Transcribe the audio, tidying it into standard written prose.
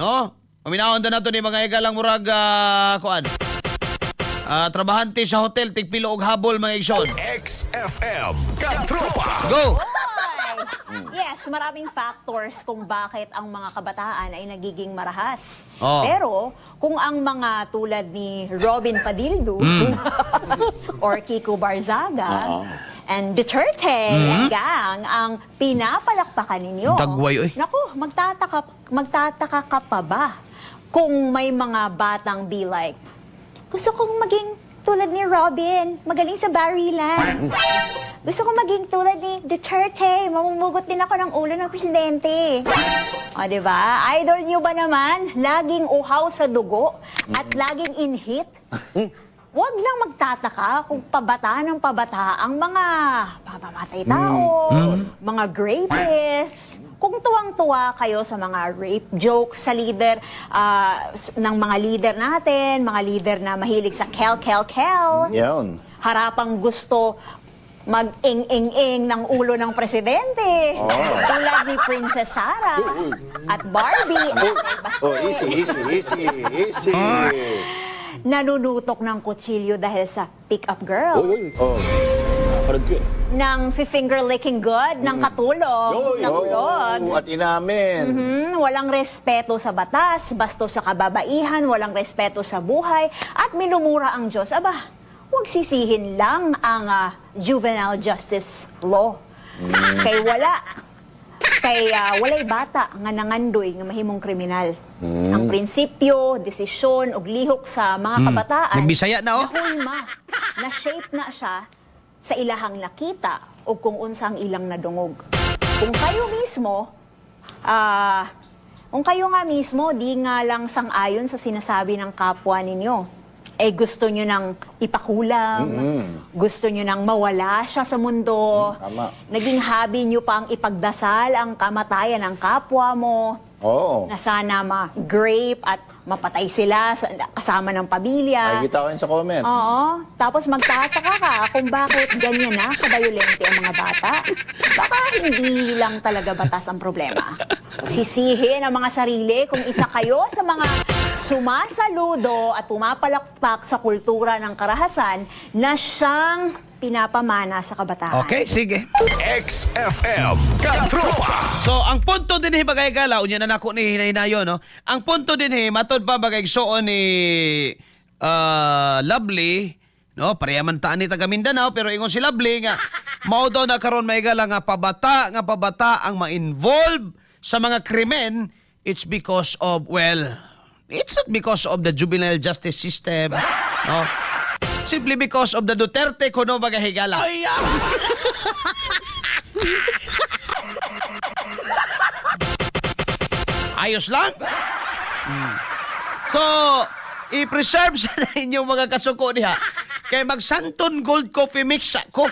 No? Paminawon na nato ni mga higalang murag kuan. Trabahante sa hotel tigpilo og habol, mga igsoon. XFM Katropa. Go. Yes, maraming factors kung bakit ang mga kabataan ay nagiging marahas. Oh. Pero kung ang mga tulad ni Robin Padildo or Kiko Barzaga and Duterte and gang ang pinapalakpakan ninyo. Dagway, oy. Naku, magtataka ka pa ba kung may mga batang be like, "Gusto kong maging tulad ni Robin, magaling sa barilan. Gusto kong maging tulad ni Duterte, mamumugot din ako ng ulo ng presidente." O, di ba? Idol niyo ba naman? Laging uhaw sa dugo at laging in heat. Huwag lang magtataka kung pabata ng pabata ang mga papamatay tao, mga grapists. Kung tuwang-tuwa kayo sa mga rape jokes sa leader, ng mga leader natin, mga leader na mahilig sa kel, kel, kel, Yun. harapang gusto mag-ing-ing-ing ng ulo ng presidente. Tulad ni Princess Sarah at Barbie at Oh, easy, easy, easy, easy. Nanunutok ng kutsilyo dahil sa pick-up girl. Oh. Parang yun. Ng finger licking good, ng katulog, ng ulog. Oh, at inamin. Walang respeto sa batas, basto sa kababaihan, walang respeto sa buhay, at minumura ang Diyos. Aba, huwag sisihin lang ang juvenile justice law. Kay walay bata nga nangandoy nga mahimong kriminal. Ang prinsipyo, desisyon ug lihok sa mga kabataan Nagbisaya na, oh. nahulma, na shape na siya sa ilahang nakita o kung unsang ilang nadungog. Kung kayo nga mismo, di nga lang sang-ayon sa sinasabi ng kapwa ninyo, eh gusto nyo nang ipakulam, gusto nyo nang mawala siya sa mundo, Tama. naging hobby nyo pang ipagdasal ang kamatayan ng kapwa mo, Oo. na sana ma-grape at mapatay sila kasama ng pamilya. Nakikita ko yun sa comments. Oo. Tapos magtataka ka kung bakit ganyan na kabayolente ang mga bata. Baka hindi lang talaga batas ang problema. Sisihin ang mga sarili kung isa kayo sa mga sumasaludo at pumapalakpak sa kultura ng karahasan na siyang pinapamana sa kabataan. Okay, sige. XFM Katropa. So, ang punto din eh, bagay gala, unya na nako ni hinahinayon, no? Ang punto din eh, matod pa bagay suon ni Lovely, no? Pareha man taan ni taga Mindanao, pero ingon si Lovely nga, mao daw na karon maigala nga pabata ang ma-involve sa mga krimen, it's because of, well, it's not because of the juvenile justice system, no? Simply because of the Duterte kuno bagay higala. Ayos lang. So, i-preserve sa inyong mga kasuko diha. Kay magsanton Gold Coffee Mix ako.